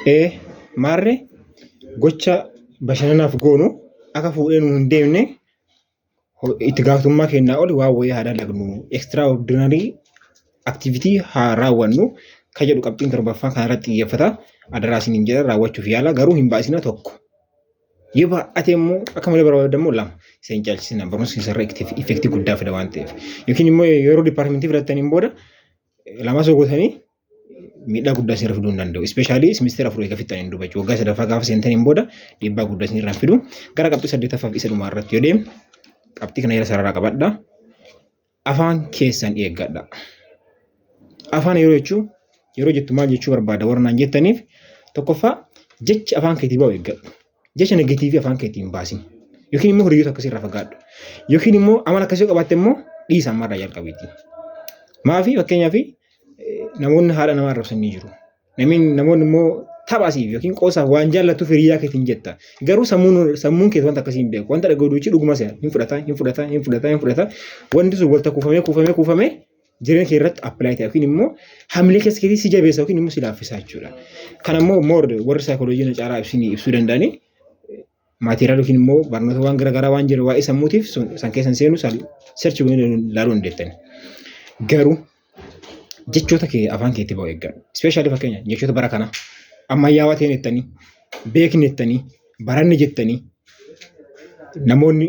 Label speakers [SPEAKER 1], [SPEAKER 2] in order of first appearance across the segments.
[SPEAKER 1] Ee maarree gocha bashannanaaf goonu akka fuudhee nu hin deemne itti gaafatamummaa keenyaa ol waan wayii haa dalagnu, extraordinary activity haa raawwannu kan jedhu qabxiin torbaffaa kana irratti xiyyeeffata. Adaraa isiniin jedha, raawwachuuf yaala, garuu hin baay'isina, tokko. Yoo baay'ate immoo akka malee barbaadde immoo lama. Isa hin caalchisina, barumsa keessarra effect guddaa fida waan ta'eef. Yookiin immoo yeroo department filattaniin booda lama osoo gootanii miidhaa guddaa isinirra fiduu hin danda'u. Especially semester 4 eega fixxaniin duuba jechuudha. Waggaa sadaffaa gaafa seentaniin booda dhiibbaa guddaa isinirraa fidu. Gara qabxii saddeettaffaaf isa dhumaa irratti yoo deemne, qabxii kana jala sararaa qabadha. Afaan keessan eeggadha. Afaan yeroo jechuu yeroo jettu maal jechuu barbaada warra naan jettaniif, tokkoffaa jechi afaan keetii ba'u eeggadhu. Jecha negative afaan keetii hin baasin. Yookiin immoo hiriyoota akkasii irraa fagaadhu. Yookiin immoo amala akkasii qabaatte immoo dhiisa ammarraa jalqabiiti. Maafi, fakkeenyaaf, namoonni haadha namaa arrabsan ni jiru. Namoonni immoo taphaasiif yookiin qoosaaf waan jaallatuuf hiriyaa keetiin jetta. Garuu sammuun keessa wanta akkasii hin beeku. Wanta dhaga'u duuchi dhuguma se'a. Hin fudhata, hin fudhata, hin fudhata, hin fudhata. Wanti sun walta kuufamee kuufamee kuufamee jireenya kee irratti apply ta'a yookiin immoo hamilee keessa keetii si jabeessa yookiin immoo si laaffisa jechuudha. Kana immoo more warri saayikooloojii na caalaa ibsinii ibsuu danda'anii material yookiin immoo barnoota waan garaagaraa waan jiru waa'ee sammuutiif san keessa seenu search goonee ilaaluu dandeettani. Garuu jechoota kee afaan keetti ba'u eeggadhu. Especially fakkeenya jechoota bara kana ammayyaawaa ta'een jettanii, beekni jettanii, baranni jettanii, namoonni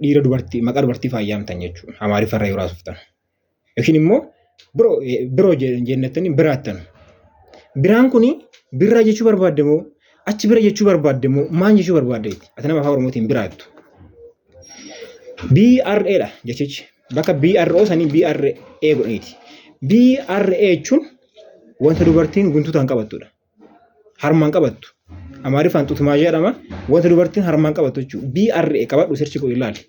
[SPEAKER 1] dhiira dubartii maqaa dubartii faayyaamtan jechuudha. Amaariffarra yeroo haasoftan. Yookiin immoo biroo jennettanii biraattan. Biraan kuni birraa jechuu barbaadde moo, achi bira jechuu barbaadde moo, maal jechuu barbaaddeeti? Ati nama afaan Oromootiin biraattu. BRA dha jechichi. Bakka BRO sanii BRA godhaniiti. BRA jechuun wanta dubartiin guntutaan qabattudha. Harmaan qabattu. Amaariffaan xutumaa jedhama. Wanta dubartiin harmaan qabattu jechuudha. BRA qabadhu, search godhi, ilaali.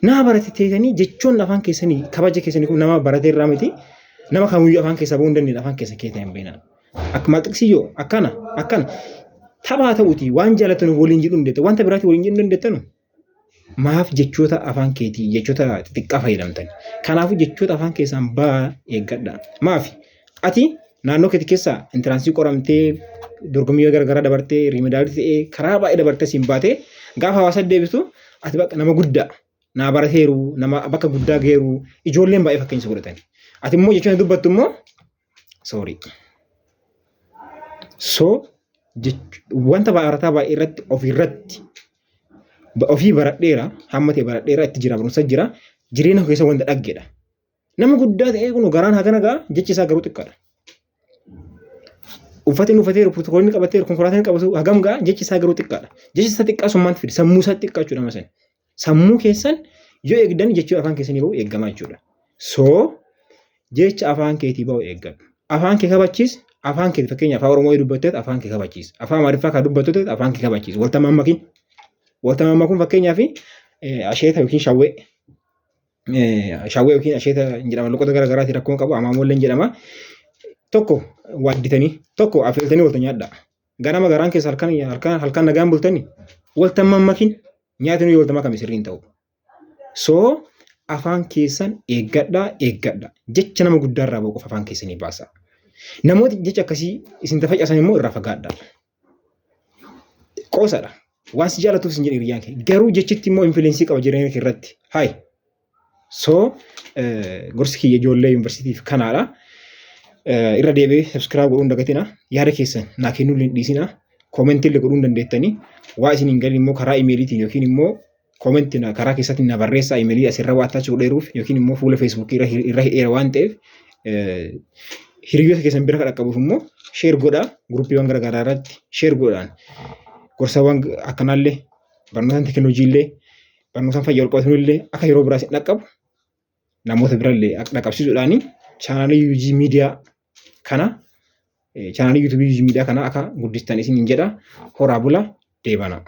[SPEAKER 1] Nama barate teessanii jechoonni afaan keessanii kabaja keessanii kun nama barate irraa miti. Nama kamiyyuu afaan keessaa bahuu hin dandeenye afaan keessa keessa hin beekna. Akka maal xiqsiyyoo akkana akkana taphaa ta'uti waan jaalatan waliin jedhuu hin dandeettan, wanta biraatti waliin jedhuu hin dandeettanu. Maaf jechoota afaan keetii jechoota xixiqqaa fayyadamtan? Kanaafuu jechoota afaan keessaan ba'aa eeggadha. Maaf, ati naannoo keetii keessaa entrance qoramtee, dorgommii garaagaraa dabartee, remedial ta'ee, karaa baay'ee dabartee siin baatee gaafa hawaasa deebistu, ati bakka nama guddaa naa barateeru, nama bakka guddaa geeru, ijoolleen baay'ee fakkeenya si godhatan. Ati immoo jechoota dubbattu immoo sorry. So wanta barataa baay'ee irratti ofirratti ofii baradheera, hamma ta'e baradheera, itti jira, barumsa jira, jireenya keessa wanta dhaggeedha. Nama guddaa ta'ee kun garaan hagana ga'a, jechi isaa garuu xiqqaadha. Uffati inni uffateeru, pirootokoolii qabateeru, konkolaataan qabatu hagam ga'a, jechi isaa garuu xiqqaadha. Jechi isaa xiqqaa sun maaltu fide? Sammuu isaa xiqqaa jechuudha nama sana. Sammuu keessan yoo eegdan jechi afaan keessanii bahu eeggamaa jechuudha. So jecha afaan keetii bahu eeggadhu. Afaan kee kabachiis, afaan kee fakkeenya afaan Oromoo yoo dubbatteet afaan kee kabachiis. Afaan Amaariffaa kan dubbatteet afaan kee kabachiis. Walta mammakin. Walta mammakuun fakkeenyaaf asheeta yookiin shawwee. Shawwee yookiin asheeta jedhama, loqota gara garaatiin rakkoon qabu, amaamoolleen jedhama. Tokko waadditanii, tokko afeeltanii walta nyaadha. Ganama garaan keessa halkan halkan halkan nagaan bultanii walta mammakin, nyaatni yoo walta makame sirriin ta'u. So afaan keessan eeggadhaa, eeggadha. Jecha nama guddaarraa ba'u qofa afaan keessanii baasa. Namooti jecha akkasii isin tafacaasan immoo irraa fagaadha. Qoosadha. Waan si jaallatuuf sin jedhe hiriyyaan kee. Garuu jechitti immoo influence qaba jireenya kee irratti. Hayi. So gorsi kiyya ijoollee yuunivarsiitiif kanaadha. Irra deebi'ee subscribe godhuu hin dagatina. Yaada keessan naa kennuu hin dhiisina. Comment illee godhuu hin dandeettanii. Waa isin hin galin immoo karaa imeeliitiin yookiin immoo comment karaa keessatti na barreessaa. Imeelii asirra waan attach godheeruuf yookiin immoo fuula Feesbuukii irra hidheera waan ta'eef, hiriyoota keessan bira kan dhaqqabuuf immoo share godhaa, guruppiiwwan garaagaraa irratti share godhaan, gorsawwan akkanaallee, barnootaan teekinooloojii illee, barnootaan fayyaa wal qabatan illee akka yeroo biraas hin dhaqqabu namoota birallee akka dhaqqabsiisuudhaani chaanaalii UG Miidiyaa kana, chaanaalii yuutuubii UG Miidiyaa kana akka guddistan isiniin jedha. Horaa bula, deebana.